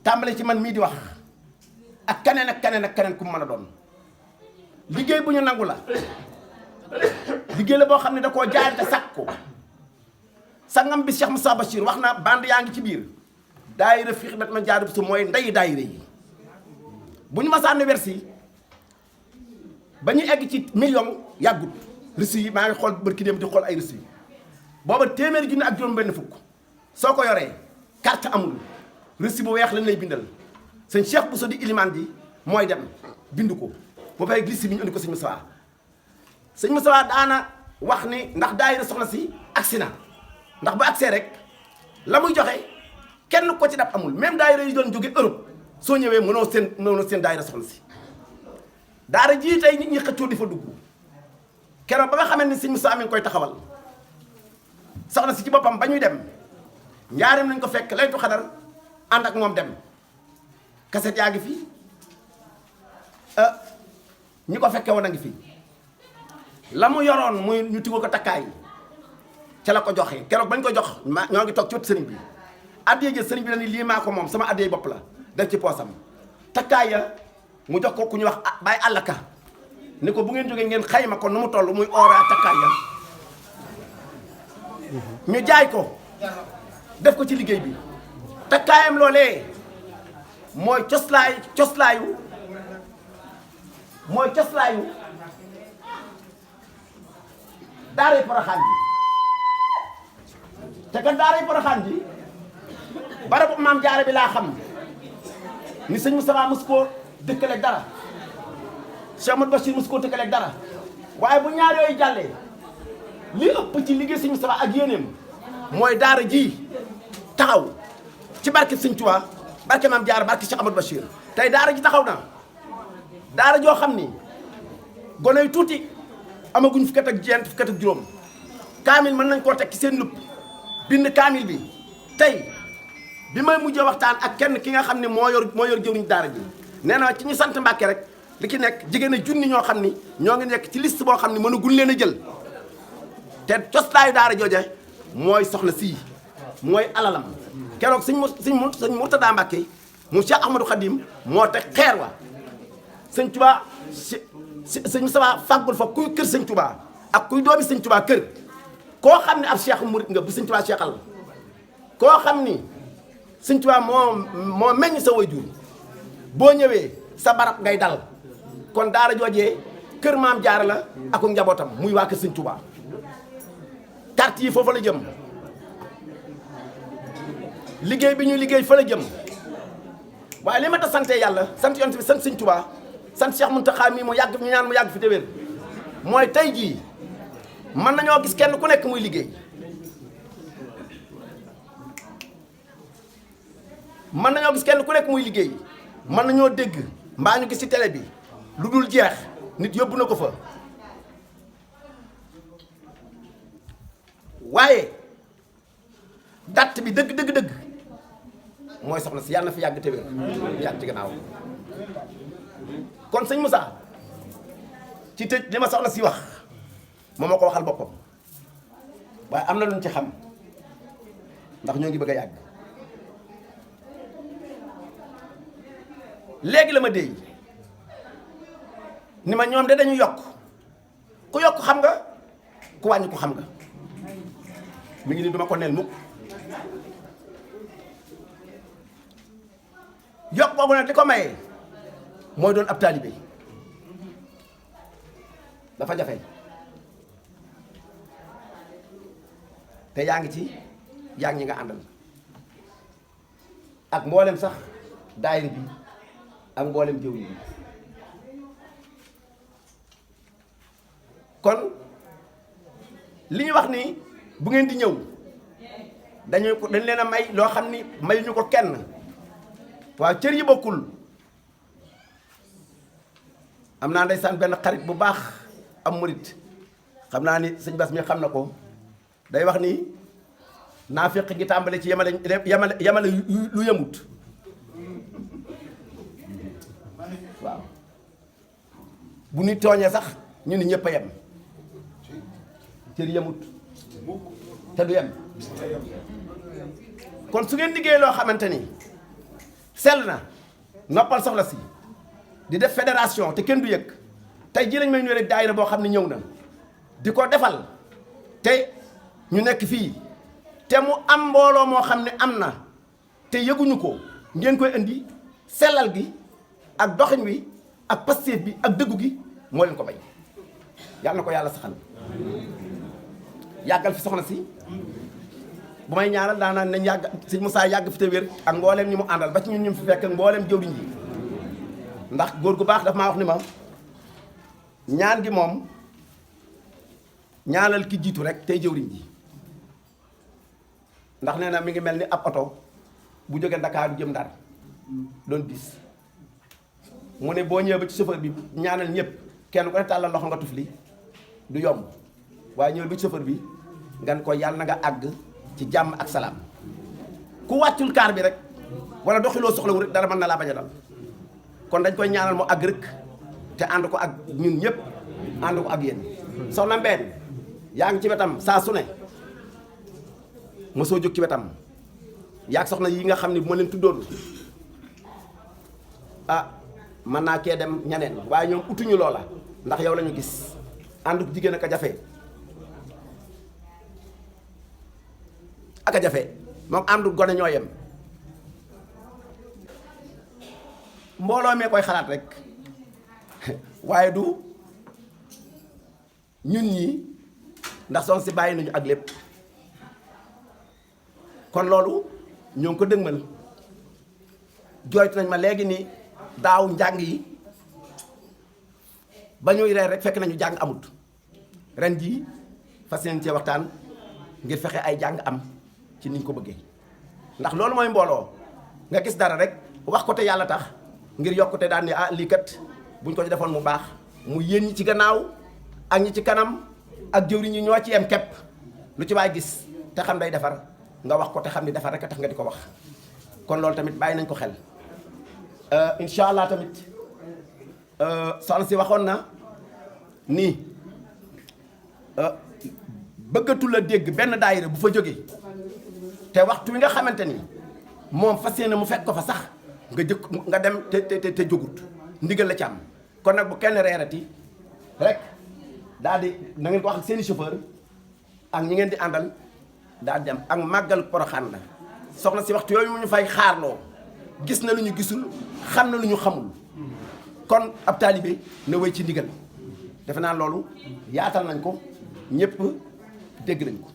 tàmbale ci man mii di wax ak keneen ak keneen ak keneen ku mu mën a doon liggéey bu ñu nangu la liggéey la boo xam ne da koo jaay te sakk ko sangam bi Cheikh Moussa Bachir wax na band yaa ngi ci biir daayira fiix dat ma jaarub su mooy ndeyi daayira yi bu ñu masaan wersi ba ñu egg ci million yàggut reçu yi maa ngi xool barki dem di xool ay reçu yi booba téeméeri junni ak juróom benn fukk soo ko yoree carte amul reçu bu weex lañ lay bindal sëñ Cheikh Bousso di ilimaan ji mooy dem bind ko bu fay glisse bi ñu indi ko sëñ Moussa sëñ Moussa daana wax ni ndax daayira soxna si agsi na ndax bu agsee rek la muy joxe kenn ko ci dab amul même daayira yi doon jóge Europe soo ñëwee mënoo seen daayira soxna si daara jii tey nit ñi xëccoo di fa dugg keroog ba nga xamante ni sëñ Moussa mi ngi koy taxawal soxna si ci boppam ba ñuy dem njaarim nañ ko fekk laytu xadar ànd ak moom dem kaset yaa ngi fi ñi ko fekke woon a ngi fi la mu yoroon muy ñu tigo ko takkaay ca la ko joxe keroog bañ ko jox ñoo ngi toog ci wetu sëriñ bi addiyee jël sëriñ bi la ni lii maa ko moom sama addiyee bopp la def ci poosam takkaay ya mu jox ko ku ñuy wax Baay Àllaka ni ko bu ngeen jógee ngeen xayma ko nu mu toll muy oora takkaay ya ñu jaay ko def ko ci liggéey bi takkaayam loolee mooy coslaayu daaray Poroxaan ji te kat daaray Poroxaan ji barabu maam jaara bi laa xam ni sëñ Moustapha mos koo dëkkaleeg dara Cheikh Amadou Bachir mos koo dëkkaleeg dara waaye bu ñaar yooyu jàllee li ëpp ci liggéey sëñ Moustapha ak yéeneem mooy daara ji taxaw ci barke sëñ Tuubaa barke maam jaara barke Cheikh Amadou Bachir tey daara ji taxaw na daara joo xam ni gone yu tuuti amaguñ fukkat ak jeent fukkat ak juróom kaamil mën nañ koo teg ci seen lupp bind kaamil bi tey bi may mujjee waxtaan ak kenn ki nga xam ne moo yor jëwriñ daara ji nee na ci ñu sant Mbàkke rek li ki nekk jigéen a junni ñoo xam ni ñoo ngi nekk ci liste boo xam ne mënaguñ leen a jël te coslaayu daara jooje mooy soxna sii mooy alalam keroog sëñ Murtada Mbàkke mu Cheikh Ahmadou Khadim moo teg xeer wa sëñ Tuubaa sëñ Moustapha fàggul fa kuy kër sëñ Tuubaa ak kuy doomi sëñ Tuubaa kër koo xam ne ab cheikh murit nga bu sëñ Tuubaa cheikhal koo xam ni sëñ Tuubaa moo meññ sa waajur boo ñëwee sa barab ngay dal kon daara joojee kër maam jaara la ak njabootam muy waa kër sëñ Tuubaa carte yi foofu la jëm liggéey bi ñuy liggéey fa la jëm waaye li ma ta sante yàlla sant yonent bi sant sëñ Tuubaa sant Cheikh Mountakha mii mu yàgg ñu ñaan mu yàgg fi te wér mooy tey jii mën nañoo gis kenn ku nekk muy liggéey mën nañoo gis kenn ku nekk muy liggéey mën nañoo dégg mbaa ñu gis ci télé bi lu dul jeex nit yóbbu na ko fa waaye date bi dëgg mooy soxna si yàlla na fi yàgg te wér yàgg ci gannaaw kon sëñ Moussa ci tëj li ma soxla si wax moo ma ko waxal boppam waaye am na luñ ci xam ndax ñoo ngi bëgg a yàgg léegi la ma déy ni ma ñoom de dañu yokk ku yokk xam nga ku wàññi ku xam nga mi ngi ni duma ko neel mukk yokk boobu nag li ko mayee mooy doon ab taalibe dafa jafe te yaa ngi ci yaa ngi ñi nga àndal ak mboolem sax daayira bi ak mboolem jëw yi kon li ñu wax ni bu ngeen di ñëw dañ leen a may loo xam ni mayuñu ko kenn waaw cër yi bokkul am naa ndeysaan benn xarit bu baax am murit xam naa ni sëñ Bass mi xam na ko day wax ni naafiq gi tàmbale ci yemale lu yemut waaw bu nit tooñee sax ñu ni ñëpp a yem cër yemut te du yem kon su ngeen liggéey loo xamante ni sell na noppal soxla si di def fédération te kenn du yëg tey jii lañ may ñëw rek daayira boo xam ne ñëw na di ko defal te ñu nekk fii te mu am mbooloo moo xam ne am na te yëguñu ko ngeen koy indi sellal gi ak doxin wi ak pastéef bi ak dëggu gi moo leen ko bay yàlla na ko yàlla saxal yàggal fi soxna si bu may ñaanal daanaan nañ yàgg sëñ Moussa yàgg fi te wér ak mbooleem ñi mu àndal ba ci ñun ñu fi fekk ak mbooleem jëwriñ ji ndax góor gu baax daf maa wax ni ma ñaan gi moom ñaanal ki jiitu rek tey jëwriñ ji ndax nee na mi ngi mel ni ab oto bu jógee Dakar jëm Ndar doon bis mu ne boo ñëwee ba ci chauffeur bi ñaanal ñëpp kenn ku ne tàllal loxo nga tufli du yomb waaye ñëwee ba ci chauffeur bi ngan ko yàlla na nga àgg ci jàmm ak salaam ku wàccul kaar bi rek wala doxiloo soxlawu rek dara mën na laa bañ a dal kon dañ koy ñaanal mu àgg rek te ànd ko ak ñun ñëpp ànd ko ak yéen soxna Mbène yaa ngi ci wetam saa su ne mosoo jóg ci wetam yaa soxna yi nga xam ne bu ma leen tuddoon ah mën naa kee dem ñaneen waaye ñoom utuñu loola ndax yow lañu gis ànd ko jigéen ak a jafe ak a jafe moom àndu gone ñoo yem mbooloo mee koy xalaat rek waaye du ñun ñi ndax soon si bàyyi nañu ak lépp kon loolu ñoo ngi ko dëgmal jooytu nañ ma léegi ni daaw njàng yi ba ñuy reer rek fekk nañu jàng amut ren jii fas yéene cee waxtaan ngir fexe ay jàng am ci niñ ko bëggee ndax loolu mooy mbooloo nga gis dara rek wax ko te yàlla tax ngir yokkute daan ni ah lii kat buñ ko ci defoon mu baax mu yéen ñi ci gannaaw ak ñi ci kanam ak jëwriñ ñi ñoo ci yem képp lu ci waay gis te xam day defar nga wax ko te xam ni defar rek a tax nga di ko wax kon loolu tamit bàyyi nañ ko xel incha allah tamit soxna si waxoon na nii bëggatul la dégg benn daayira bu fa jógee te waxtu wi nga xamante ni moom fas yéene mu fekk ko fa sax nga jëkk nga dem te jógut ndigal la ci am kon nag bu kenn reerati rek daal di na ngeen ko wax ak seeni chauffeur ak ñi ngeen di àndal daal di dem ak màggal Poroxaan la soxna si waxtu yooyu mu ñu fay xaarloo gis na lu ñu gisul xam na lu ñu xamul kon ab taalibe na wéy ci ndigal defe naa loolu yaatal nañ ko ñëpp dégg nañ ko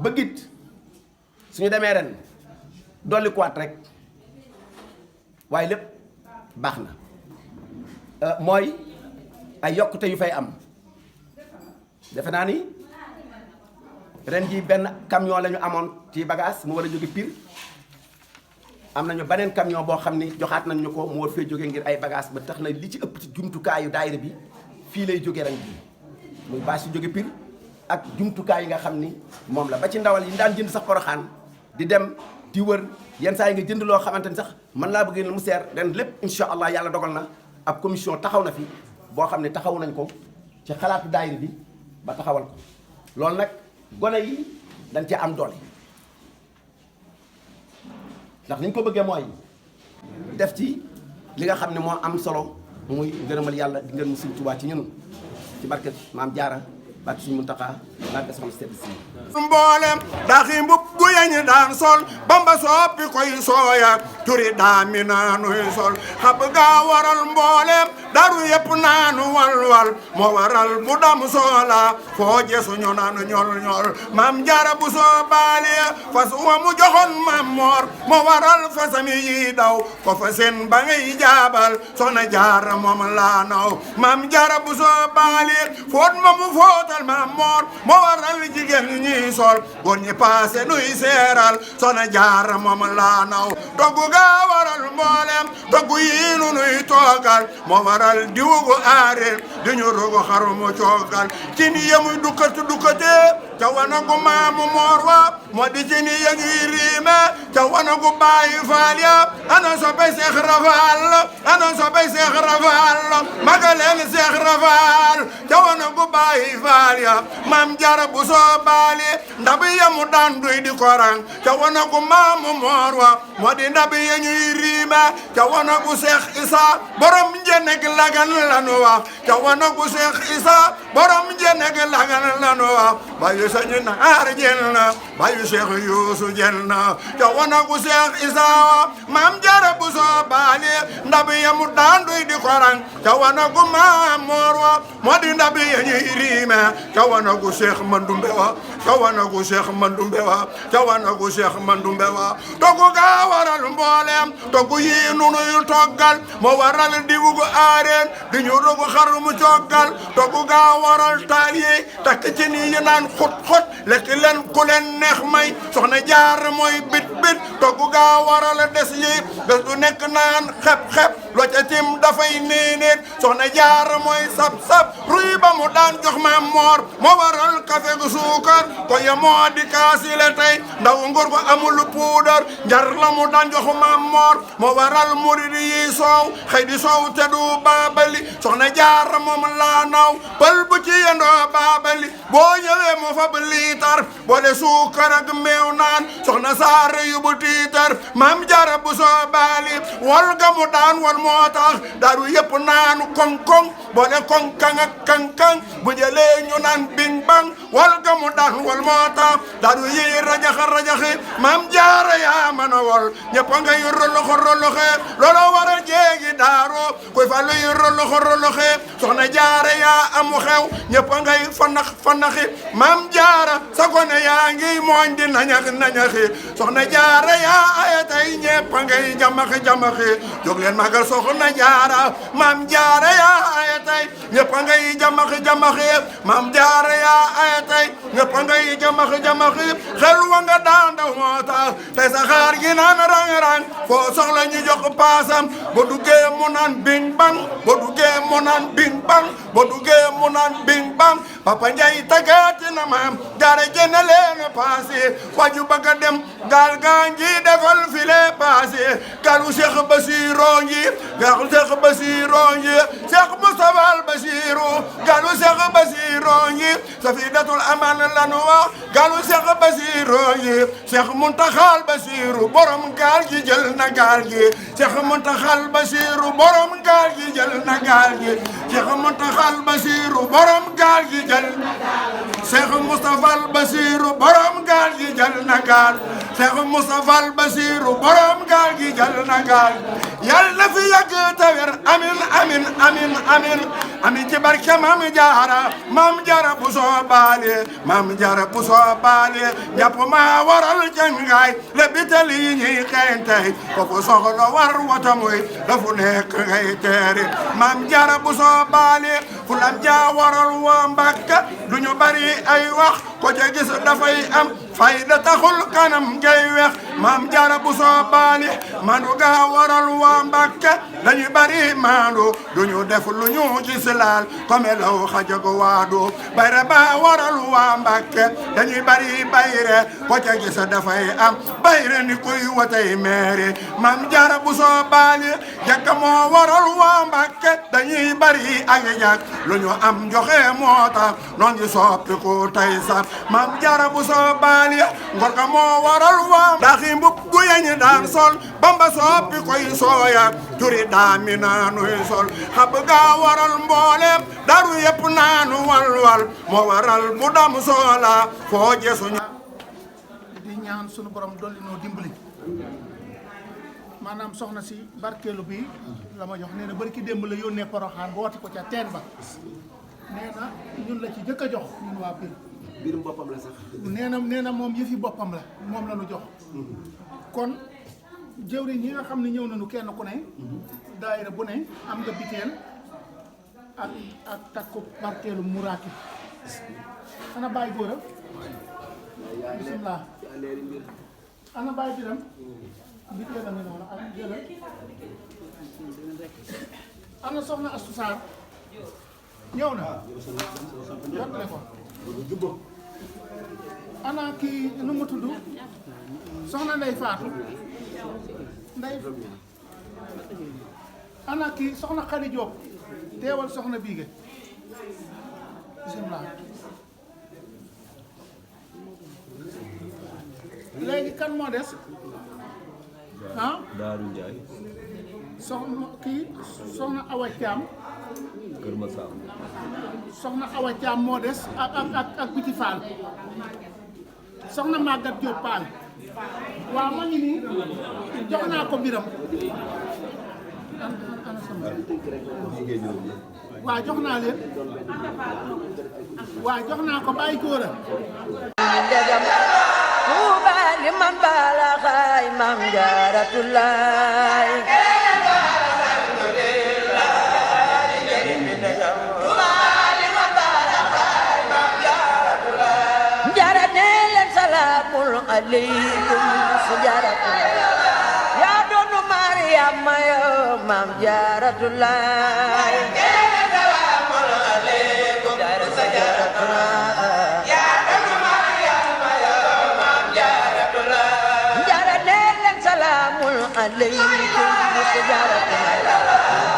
bëggit suñu demee ren dolli kuwaat rek waaye lépp baax na mooy ay yokkute yu fay am defe naa ni ren ji benn camion la ñu amoon ci bagage mu war a jóge Pire am nañu beneen camion boo xam ni joxaat nañ ñu ko mu war fee jóge ngir ay bagage ba tax na li ci ëpp ci jumtukaayu daayira bi fii lay jóge ren ji muy bâche yu jóge Pire ak jumtukaay yi nga xam ni moom la ba ci ndawal yi ñu daan jënd sax Poroxaan di dem di wër yenn saa yi nga jënd loo xamante ni sax mën laa bëgg mu seer ren lépp incha allah yàlla dogal na ab commission taxaw na fi boo xam ne taxaw nañ ko ci xalaatu daayira bi ba taxawal ko loolu nag gone yi dañ ci am doole ndax niñ ko bëggee mooy def ci li nga xam ne moo am solo muy ngërëmal yàlla di ngërëm Sëriñ Tuubaa ci ñun ci barke Maam Jaara barke Sëriñ Muntaxa barke soxna Sedd Si mboolem daxi mbub gu yeñi daan sol Bamba soppi koy sooya turi daa mi naanuy sol xab gaa waral mboolem daru yëpp naanu walwal moo waral bu dam soola foo jesu ñu naanu ñol ñol Maam Jaara bu soo baaliya fas wa mu joxoon Maam Moor moo waral fasami yi daw ko fa seen ba ngay jaabal soxna Jaara moom laa naw Maam Jaara bu soo baaliya foot ma mu footal Maam Moor moo waral jigéen ñi sol góor ñi paase nuy seeral soxna Jaara moom laa naw toggu gaa waral mboolem toggu yi nu nuy toogal moo waral diwugu aareer di ñu rogo xaru mu coogal ci ni yemuy dukkatee ca wanagu Maamu Moor wa moo di ci ni yeñuy riime ca wanagu Baay Faal ya ana soppay Seex Rafaal ana soppay Seex Rafaal magaleen Seex Rafaal ca wanagu Baay Faal ya Maam Jaara bu soo baali ndabi yamu daan duy di korang ca wanagu Maamu Moor wa moo di ndabi yeñuy riime ca wanagu Seex Isa borom njenek lagan lanu wax ca wanagu Seex Isa borom njenek lagan lanu wax bayu sañu naar jel na bayu Seex Yuusu jel na ca wanagu Seex Isa Maam Jaara bu soo baali ndabi yamu daan duy di korang ca wanagu Maam Moor wa moo di ndabi yeñuy riime ca wanagu Seex Mandumbe wa ca wanagu Seex Mandumbe wa ca wanagu Seex Mandumbe wa toggu gaa waral mboolem toggu yi nu nuy toggal moo waral diwugu aareen di ñu rogu xaru mu coggal toggu gaa waral taal yi takk ci ni yi naan xut xut lekk leen ku leen neex may soxna Jaara mooy bit bit toggu gaa waral des yi bés du nekk naan xep xep lo ca tim dafay niinit soxna Jaara mooy sab sab ruy ba mu daan jox Maam Moor moo waral kafe gu suukar ko ya moo di kaasile tey ndaw ngor ko amul puudar njar la mu daan jox Maam Moor moo waral murid yi soow xëy di soow te du baabali soxna Jaara moom laa naw pël bu ci yendoo baabali boo ñëwee mu fab liitar boole suukar ak meew naan soxna Saare yu bu tiitar Maam Jaara bu soo baali wal ga mu daan wal moo tax daru yëpp naanu koŋ-koŋ boole koŋ-kaŋ ak kaŋ-kaŋ bu jëlee ñu naan bing bang wal ga mu daan wal moo tax daru yi rajaxi Maam Jaara yaa mën a wol ñëpp a ngay rolloxe looloo waral jéegi daaro koy fa luy rolloxe soxna Jaara yaa amu xew ñëpp a ngay fanaxi Maam Jaara sa gone yaa ngi mooñ di nañaxi soxna Jaara yaa aya tey ñëpp a ngay jamaxi jóg leen magal soxna Jaara Maam Jaara yaa aya tey ñëpp a ngay jamaxi Maam Jaara yaa aya tey ñëpp a ngay jamaxi xel wa nga daan daw moo tax tey sa xaar gi naan rang-rang foo soxla ñu jox paasam boo duggee mu naan bing bang boo duggee mu naan bing bang boo duggee mu naan bing bang Papa Njaay taggaati na Maam Jaara jënd leen paase waju bëgg a dem gaal gaa ngi defal file paase galu Seex Basiru ngi galu Seex Basiru ngi Seex Mustafaa Basiru galu Seex Basiru ngi Safiinatul Amaan lanu wax galu Seex Basiru ngi Seex Muntaxal Basiru borom gaal gi jël na gaal gi Seex Muntaxal Basiru borom gaal gi jël na gaal gi Seex Muntaxal Basiru borom gaal gi jël Seex Mustafaa Basiru borom gaal gi jël na gaal Seex Mustafaa Basiru borom gaal gi jël na gaal yal na fi yàgg te wér amin amin amin amin amin ci barke Maam Jaara Maam Jaara bu soo baale Maam Jaara bu soo baale jàpp maa waral jàngaay le bital yi ñuy xeentay foofu soxla war wata muy dafu nekk ngay teeri Maam Jaara bu soo baale fu lam jaa waral waa Mbàkka du ñu bari ay wax ko ca gis dafay am fayda taxul kanam ngay weex maam Jaara Buso baali mandu ga waral waa Mbàkke dañuy bari maandu duñu def lu ñu gis laal comme law xajago waadu bayre ba waral waa Mbàkke dañuy bari bayre ko ca gis dafay am bayre ni kuy watay meere maam Jaara Buso baali jakka moo waral waa Mbàkke dañuy bari ak jak lu ñu am joxe moo tax noo ngi soppi ko tay sax maam Jaara Buso baali ngor ka moo waral waa daxi mbub gu yeñ daan sol Bamba soppi koy sooya turi daami naanuy sol xab ga waral mboolem daru yëpp naanu walwal moo waral bu dam soola foo jesu di ñaan sunu borom dolli noo dimbali maanaam soxna si barkeelu bi la ma jox nee na bari ki démb la yónnee Poroxaan ba wati ko ca teen ba nee na ñun la ci jëkk a jox ñun waa Pire mbirum boppam la sax. nee na moom yëfi boppam la moom la ñu jox kon jëwriñ ñi nga xam ne ñëw nañu kenn ku ne daayira bu ne am nga biteel ak takku barkeelu muraaki ana bàyyi góora bismillah ana bàyyi biram biteel a ngi noonu ak jëla ana soxna Astu Saar ñëw na jot téléphone ana kii nu mu tudd soxna Ndey Faatu Ndey ana kii soxna Xadi Jóob teewal soxna Biige bismillah léegi kan moo des ah Daaru Njaay soxna kii soxna Awa Caam Kër Masar soxna Awa Caam moo des ak Biti Faal soxna Magat Jóob Paal waaw ma ngi nii jox naa ko biram ana sama waaw jox naa leen waaw jox naa ko bàyyi góora ndegam Tuuba li man bala xaay Maam Jaaratulaay jaara nee leen salaamul aleykum su Jaaratulaay yaa doonu Mariama yoo Maam Jaaratulaay aleykum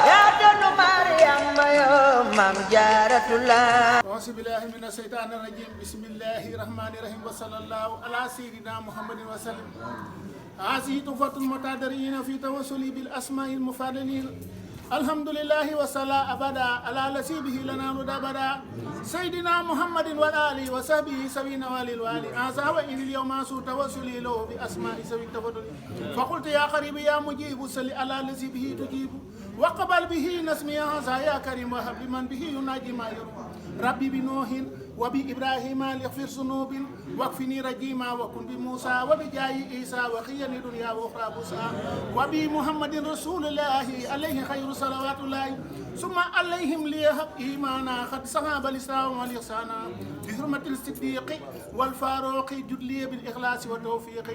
yaa doonu Mariama yoo Maam Jaaratulaay auzu billaahi mina seytaani rajiim bismillaahi rahmaani rahiim wa sallallaahu alaa sayyidinaa Muhammadin wa sallam hazihi tuhfatul mutadarriina fi tawassuli bil asmaa'il mufaddaliin alhamdulillahi wa salla abada ala lasibihi lana nudabada sayyidina Muhammadin wa alihi wa sahbihi sawina walil wali asa wa inil yawma su tawassuli lahu bi asma'i sawi tafadul fa qultu ya qarib ya mujib salli ala lasibihi tujibu وقبل به نسمي هذا يا كريم وهب لمن به يناجي ما يروى ربي بنوح وبإبراهيم ليغفر ذنوب واكفني رجيما وكن بموسى وبجاي عيسى وخيني دنيا وأخرى بوسى وبمحمد رسول الله عليه خير صلوات الله ثم عليهم ليهب إيمانا قد صحاب الإسلام والإحسان بحرمة الصديق والفاروق جد لي بالإخلاص والتوفيق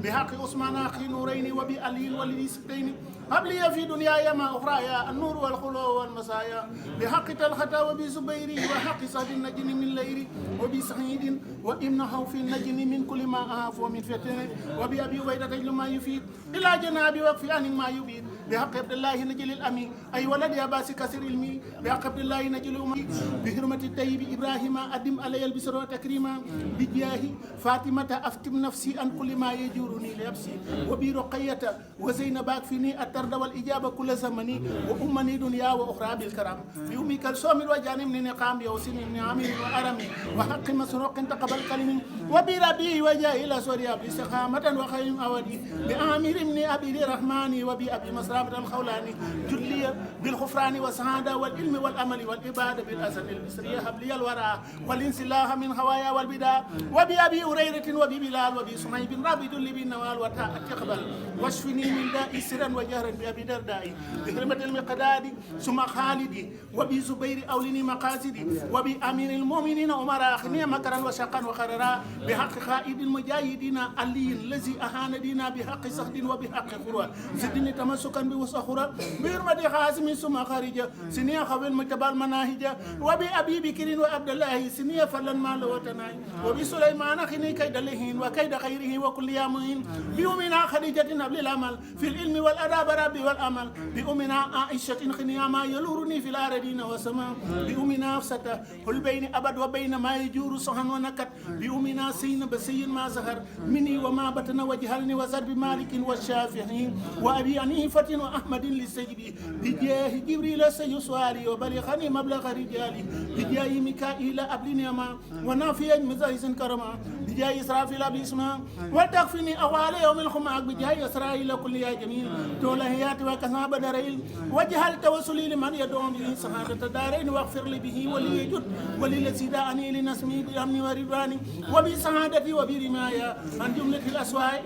بحق عثمان أخي نورين وبعلي الولي سبتين هب لي في دنياي ما أخرايا النور والخلو والمسايا بحق طلحة وبزبيري وحق سعد النجم من ليري وبسعيد وابن خوف النجم من كل ما أهاف ومن فتنه وبأبي عبيدة ما يفيد إلى جناب وقف عن ما يبيد بحق عبد الله نجل الأمي أي ولد أباس كسر علمي بحق عبد الله نجل أمي بحرمة الطيب إبراهيم أدم علي البسر وتكريما بجاه فاطمة أفتم نفسي عن كل ما يجورني ليبسي وبرقية وزينب أكفني الترد والإجابة كل زمني وأمني دنيا وأخرى بالكرام بأمي كلثوم وجانب من نقام يوسن من عامر وأرمي وحق مسروق تقبل كلمي وبربي وجاه إلى سوريا بسخامة وخير أودي بآمر من أبي الرحمن وبأبي مسرابة الخولاني جلي بالغفران والسعادة والعلم والأمل والإبادة بالأسن البصرية هبلي الورى والانسلاح من هوايا والبدع وبأبي هريرة وببلال وبصهيب ربي دل بالنوال وتاء تقبل واشفني من داء سرا وجهرا بأبي درداء بحرمة المقداد ثم خالدي وبزبير أولني مقاصدي وبأمير المؤمنين عمر أخني مكرا وشقا وخررا بحق خائد المجاهدين علي الذي أهان دينا بحق سخد وبحق خروة زدني تمسكا بوسخرة بحرمة خازم ثم خارج سنية خوي المتبع المناهج وبأبي بكر وعبد الله سنية فلن مال وتناي وبسليمان أخني كيد لهين وكيد خيره وكل يامين بأمنا خديجة قبل العمل في العلم والأداب ربي والأمل بأمنا عائشة خنياما يلورني في الأرضين والسماء بأمنا حفصة كل بين أبد وبين ما يجور صهن ونكت بأمنا سين بسين ما زهر مني وما بطن وجهلني وزر بمالك والشافعي وأبي حنيفة وأحمد للسجد بجاه جبريل سيسواري وبلغني مبلغ رجالي بجاه ميكائيل أبل نعما ونافيا مزايز كرما بجاه إسرافيل باسمه وتكفني أوالي يوم الخماق بجاه إسرائيل كل يا جميل دولهيات وكسنا بدرين وجهل توسلي لمن يدعون به سعادة الدارين واغفر لي به وليجد وللذي دعني لنسمي بأمن ورضواني وبسعادتي وبرمايا عن جملة الأسواء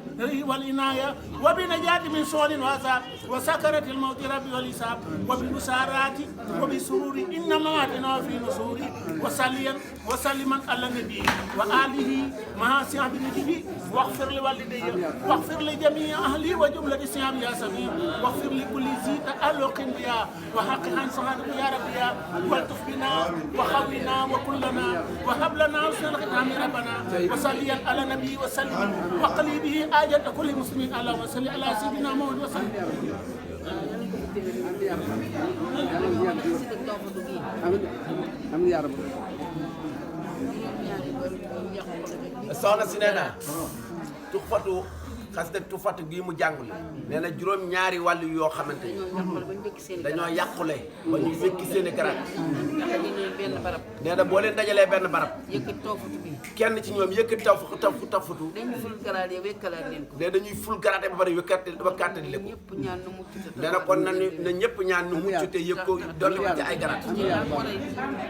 والإناية وبنجاة من سؤال وعذاب وسكرة الموت ربي والحساب وبالبشارات وبسرور إنما أتنا في نصوري وسلما على النبي وآله مع سعب النبي واغفر لوالدي واغفر لجميع أهلي وجملة سعب يا سميع واغفر لكل ذي تألق بها وحق عن سعادة يا رب يا والطف بنا وخولنا وكلنا وهب لنا حسن الختام ربنا وصليا على النبي وسلم وقلي به آية كل مسلم اللهم صل على سيدنا محمد وسلم amiin yaa rabbi soxna si nee na tuxfatu xasida tuxfatu gii mu jàngul nee na juróom ñaari wàllu yoo xamante ni dañoo yàqule ba ñu wékki seen i garab nee na boo leen dajalee benn barab kenn ci ñoom yëkkati tawfatu nee dañuy ful garaate ba bari wékkaatali lépp nee na kon na ñëpp ñaan nu mucc te yëg ko dolli ko ci ay garab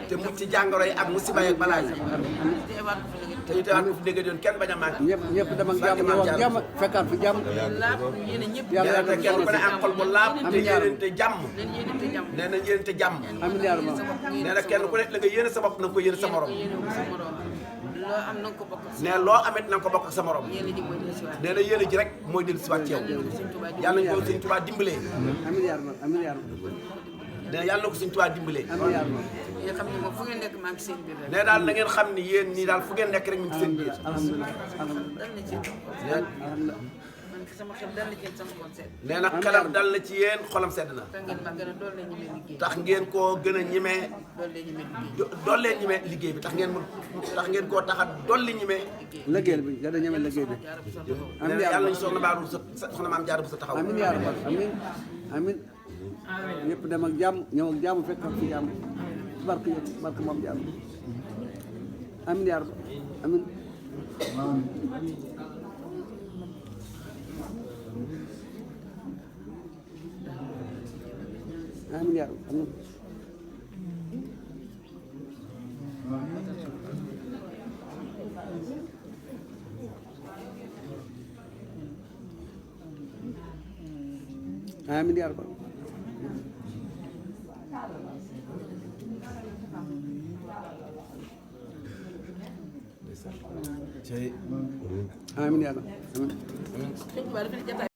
te mucc ci jàngoro yi ak musiba yi ak balaa yi te ñu teewaat ko fi dégg doon kenn bañ a manqué ñëpp dem ak jàmm ñëw ak jàmm fekkaat fi jàmm yàlla te kenn ku ne am xol bu laab te yéenante jàmm nee na yéenante jàmm amiin yaa rabbi nee na kenn ku ne la nga yéene sa bopp na nga ko yéene sa morom nee loo amit na nga ko bokk ak sa morom nee na yéene ji rek mooy dellu si waat ci yow yàlla nañu ko Sëñ Tuubaa dimbalee amiin yaa rabbi amiin yaa rabbi nee na yàlla na ko Sëñ Tuubaa dimbalee amiin yaa rabbi nee daal na ngeen xam ni yéen ñii daal fu ngeen nekk rek ñu ngi seen biir alhamdulilah nee na xelam dal na ci yéen xolam sedd na tax ngeen koo gën a ñemee dollee ñemee liggéey bi tax ngeen koo tax a dolli ñemee liggéey bi gën a ñemee liggéey bi nee na yàlla nañu soxna Baaru soxna Maam Jaara bu sa taxaw amiin yaa rabbi amiin amiin ñëpp dem ak jàmm ñëw ak jàmm fekk fi jàmm barke Maam Jaara amiin yaa rabbi amiin amiin yaa rabbi amiin amiin yaa rabbi amiin yaa rabbi amiin